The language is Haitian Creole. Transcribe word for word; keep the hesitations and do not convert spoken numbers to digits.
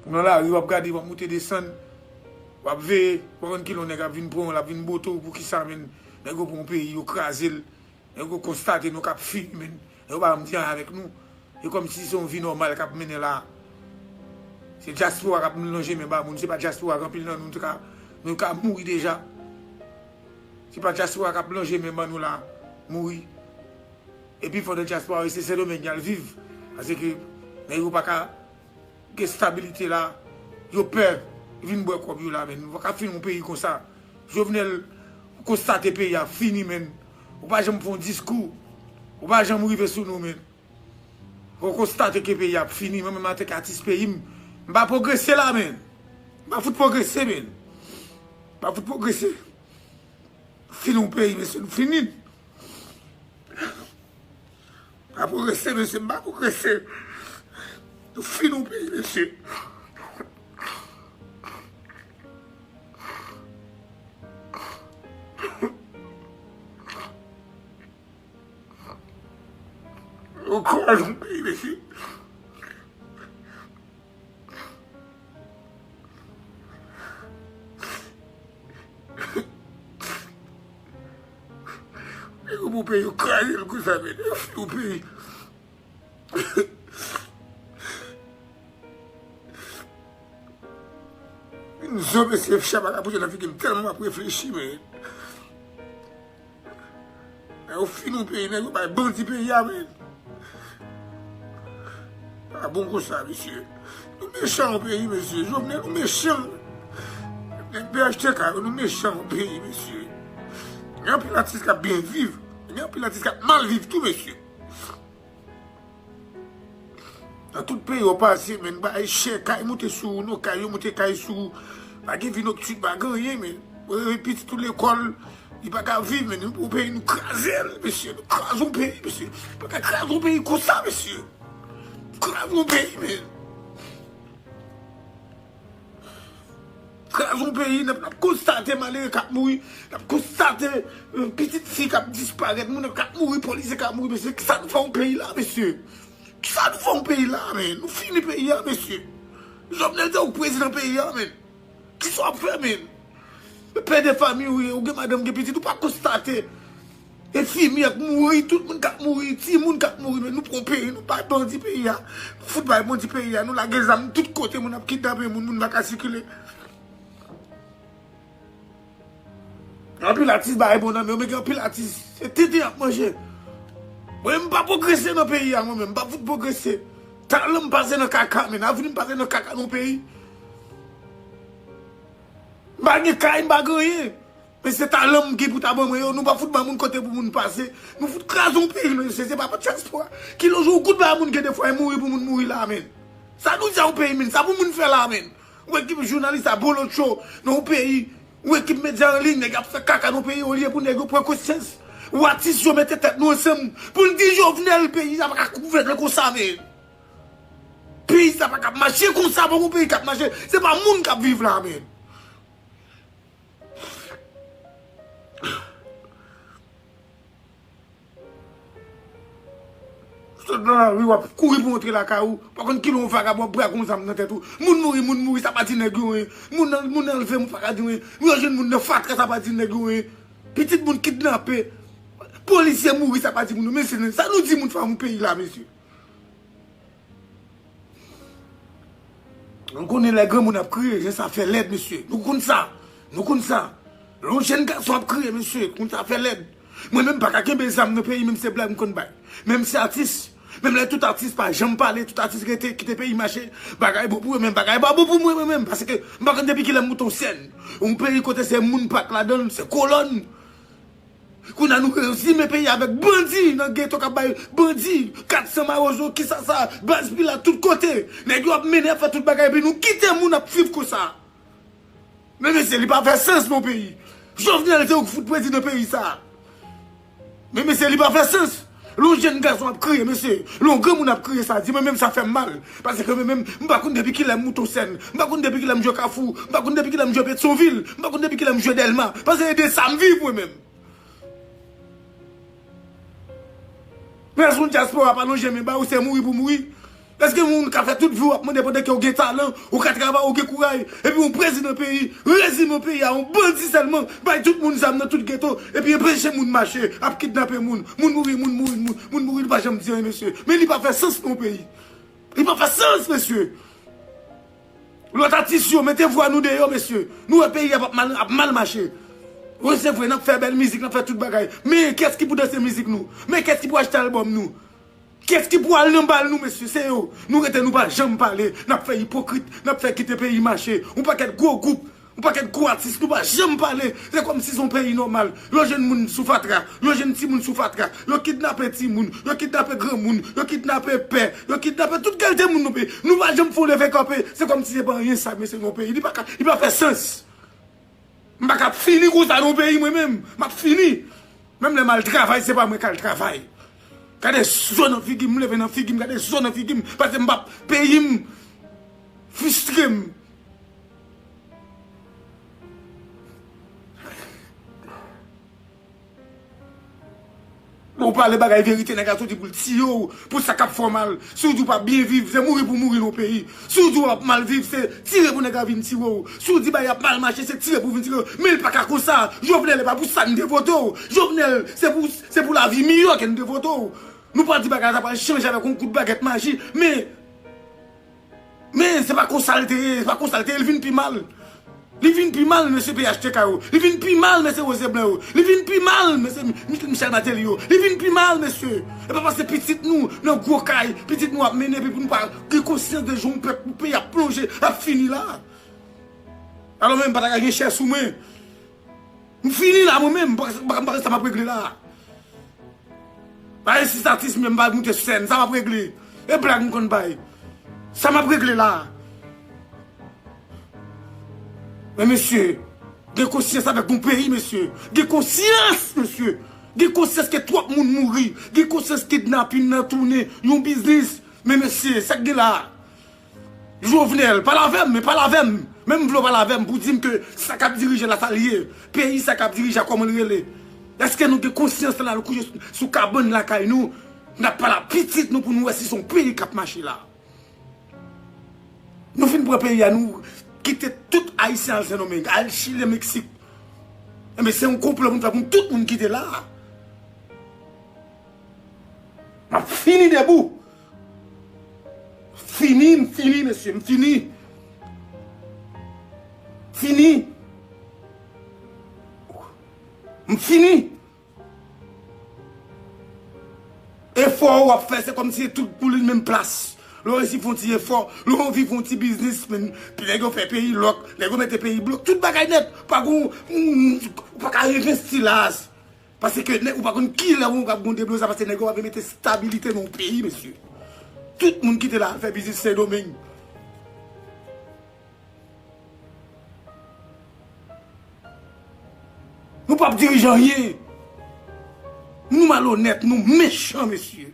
Ou nan lari, w ap gade, w ap moute desann, w ap veye, w ap konn kilè yon nèg ap vin pran w, l ap vin bote w, poukisa, menn? Nèg yo pran yon peyi, yo kraze l. Nèg yo konstate nou k ap fini, menn. Nèg yo pa janm di anyen avèk nou. E kòmsi se yon vi nòmal k ap mennen la. Se dyaspora k ap lonje men ba moun. Se pa dyaspora k anpil nan nou, nou te ka, nou ka mouri deja. Se pa dyaspora k ap lonje men ban nou la, mouri. Epi fò nan dyaspora yo, se Sendomeng y al viv. Paske nèg yo pa ka gen estabilite la. Yo pè vin bwè kòb yo la, menn. Nou pa ka fini yon peyi konsa. Jovenel, ou konstate peyi a fini, menn. Ou pa janm fè yon diskou. Ou pa janm rive sou nou, menn. Ou konstate ke peyi a ap fini. Mwen menm, antanke atis peyi m, m pa pwogrese la, menn. M pa fout pwogrese, menn. M pa fout pwogrese. Fini yon peyi, mesye, nou fini. M pa pwogrese, mesye, m pa pwogrese. Nou fini yon peyi, mesye. Nou kraze yon peyi, mesye. Nèg yo pran peyi, yo kraze l konsa, men yo fini yon peyi. Vin zo, mesye, chaba ka pote nan figi m tèlman m ap reflechi, men. Nèg yo fini yon peyi, nèg yo bay bandi peyi a, men. Pa bon konsa, mesye. Nou mechan yon peyi, mesye. Jovenel, nou mechan. Nèg P H T K yo, nou mechan yon peyi, mesye. Gen anpil atis k ap byen viv. Gen anpil atis k ap mal viv tou, mesye. Nan tout peyi w pase, menn, bagay chè, kay moute sou ou, non, kay yo moute kay sou ou. Pa gen vi noktìn, pa gen anyen, menn. Ou reve pitit ou lekòl, li pa ka viv, menn. Nou pran peyi, nou kraze l, mesye. Nou kraze yon peyi, mesye. Nou pa ka kraze yon peyi konsa, mesye. Kraze yon peyi, menn. Kraze yon peyi, n ap, n ap konstate malere k ap mouri, n ap konstate, euh, pitit fi k ap disparèt, moun k ap mouri, polisye k ap mouri, mesye, kisa nou fè yon peyi la, mesye? Kisa nou fè yon peyi la, men? Nou fini peyi a, mesye. Jovenel se ou k prezidan peyi a, men. Kisa w ap fè, men? Pè de fanmi ou ye, ou gen madanm, gen pitit, ou pa konstate. Enfimyè k mouri, tout moun k ap mouri, timoun k ap mouri, men nou pran peyi, nou bay bandi peyi a. Nou fout bay bandi peyi a, nou lage zam tout kote, moun ap kidnape moun, moun pa ka sikile. Anpil atis bagay bon nan men yo, men gen anpil atis, se tenten y ap manje. Mwen, m pa pwogrese nan peyi a, mwen menm, m pa fout pwogrese. Talan m pase nan kaka, men avni m pase nan kaka nan peyi. M pa gen kay, m pa gen anyen. Men se talan m gen pou ta ban mwen yo. Nou pa fout ban moun kote pou moun pase. Nou fout kraze yon peyi, mesye. Se pa pou dyaspora. Kilè jou ou kout bay moun gen defwa, e mouri pou moun mouri la, men. Sa nou di a yon peyi, men. Sa pou moun fè la, men. Ou ekip jounalis a bolotcho nan yon peyi. Ou ekip medya an liy, nèg ap fè kaka nan yon peyi, olye pou nèg yo pran konsyans. Ou atis yo mete tèt nou ansanm. Pou n di Jovenel, peyi sa pa ka gouvène konsa, men. Peyi sa pa ka mache konsa, pa yon peyi k ap mache. Se pa moun k ap viv la, men. Sot nan lari, w ap kouri pou antre lakay ou. Pa konn kilè yon vagabon ap brake yon zam nan tèt ou. Moun mouri, moun mouri, sa pa di nèg yo anyen. Moun nan, moun nan leve, moun pa ka di anyen. Yo jwenn moun nan fatra, sa pa di nèg yo anyen. Pitit moun kidnape. Polisye mouri, sa pa di moun yo. Men se sa nou di moun fè yon peyi la, mesye. Nou konnen lè granmoun ap kriye, jan sa fè lèd, mesye. Nou konn sa. Nou konn sa. Lè yon jèn gason ap kriye, mesye, konn sa fè lèd. Mwen menm pa ka kenbe zam nan peyi, menm se blag m konn bay. Menm se atis. Menm lè tout atis pa janm pale, tout atis rete, kite peyi mache. Bagay bon pou yo, menm bagay pa bon pou mwen, mwen menm. Paske m pa konn depi kilè m moute yon sèn. Yon peyi kote se moun pa t ladan l, se kolòn. Kounye a nou rezime peyi avèk bandi nan geto k ap bay bandi, kat san mawozo, kisasa, baz pilat tout kote. Nèg yo ap mennen, ap fè tout bagay, epi nou kite moun ap viv konsa. Men mesye, li pa fè sans nan peyi. Jovenel se ou k fout prezidan peyi sa. Men mesye, li pa fè sans. Lè yon jèn gason ap kriye, mesye, lè yon granmoun ap kriye, sa di mwen menm sa fè m mal. Paske mwen menm, m pa konn depi kilè m moute yon sèn. M pa konn depi kilè m jwe Kafou. M pa konn depi kilè m jwe Petyonvil. M pa konn depi kilè m jwe Dèlma. Paske e de sa m viv mwen menm. Men èske yon dyaspora pa lonje men ba ou, se mouri pou mouri? Èske moun ka fè tout vi w ap mande pandan ke w gen talan, ou ka travay, ou gen kouraj, epi yon prezidan peyi, rezime yon peyi a yon bandi sèlman, bay tout moun zam nan tout geto, epi anpeche moun mache, ap kidnape moun, moun mouri, moun mouri, moun, moun mouri, li pa janm di anyen, mesye. Men li pa fè sans nan yon peyi. Li pa fè sans, mesye. Lòt atis yo, mete vwa nou deyò, mesye. Nou wè peyi a ap mal, ap mal mache. Wi, se vre, n ap fè bèl mizik, n ap fè tout bagay. Men kiyès ki pou danse mizik nou? Men kiyès ki pou achte albòm nou? Kiyès ki pou al nan bal nou, mesye? Se yo. Nou rete, nou pa janm pale. N ap fè ipokrit, n ap fè kite peyi mache. Yon pakèt gwo gwoup, yon pakèt gwo atis, nou pa janm pale. Se kòmsi se yon peyi nòmal. Yo jwenn moun sou fatra, yo jwenn timoun sou fatra, yo kidnape timoun, yo kidnape granmoun, yo kidnape pè, yo kidnape tout kalite moun nan peyi. Nou pa janm fè yon leve kanpe. Se kòmsi se pa anyen sa, mesye, nan peyi. Li pa ka, li pa fè sans. M pa ka fini konsa nan peyi mwen menm. M ap fini. Menm lè m al travay, se pa mwen k al travay. Gade zo nan figi m, m leve nan figi m, gade zo nan figi m, paske m p ap peyi m, fristre m. Lè w pale bagay verite, nèg la soti pou l tiye w, pou sa k ap fè w mal. Si w di w p ap byen viv, se mouri pou mouri nan yon peyi. Si w di w ap mal viv, se tire pou nèg la vin tire w. Si w di bagay ap mal mache, se tire pou vin tire w. Men l pa ka konsa. Jovenel, e pa pou sa n te vote w. Jovenel, se pou, se pou lavi miyò ke n te vote w. Nou pa di bagay la pral chanje avèk yon kout bagèt maji, men Men se pa konsa l te ye, se pa konsa l te ye, li vin pi mal. Li vin pi mal, mesye P H T K yo. Li vin pi mal, mesye Woze Blan yo. Li vin pi mal, mesye Mi-, Mi-, Michel Martelly yo. Li vin pi mal, mesye. E pa paske pitit nou nan gwo kay, pitit nou ap mennen, epi pou nou pa gen konsyans de jan yon pèp, yon peyi ap plonje, ap fini la. Alò menm, pa ta ka gen chè sou mwen. M fini la mwen menm, m pa, m pa, m pa konn sa m ap regle la. Ba esi satis mwen, m pa moute sou sèn, sa m ap regle. E blag m konn bay. Sa m ap regle la. Men mesye, gen konsyans avèk yon peyi, mesye. Gen konsyans, mesye. Gen konsyans ke twòp moun mouri. Gen konsyans kidnapin nan tounen yon biznis. Men mesye, sa k gen la? Jovenel, pale avè m, men pale avè m. Menm m vle w pale avè m pou di m ke sa k ap dirije la, sa l ye. Peyi sa k ap dirije a, kòman l rele? Èske nou gen konsyans lè n al kouche sou, sou kabann lakay nou? N ap pale a pitit nou pou nou wè si se yon peyi k ap mache la. Nou fin pran peyi a, nou kite tout Ayisyen al Sendomeng, al Chili, Meksik. Enben, se yon konplo pou n fè pou tout moun kite la. M ap fini debou. Fini, m fini, mesye, m fini. Fini. M fini. Efò w ap fè, se kòmsi se tout pou li menm plas. Lè w resi fè yon ti efò, lè w anvi fè yon ti biznis, men nèg yo fè peyi lòk, nèg yo mete peyi blòk, tout bagay nèt. Pa gon, ou pa ka envesti la. Paske nèg, ou pa konn kilè ou ap gon debloza, paske nèg yo pa vle mete stabilite nan yon peyi, mesye. Tout moun kite la al fè biznis Sendomeng. Nou p ap dirije anyen. Nou malonèt, nou mechan, mesye.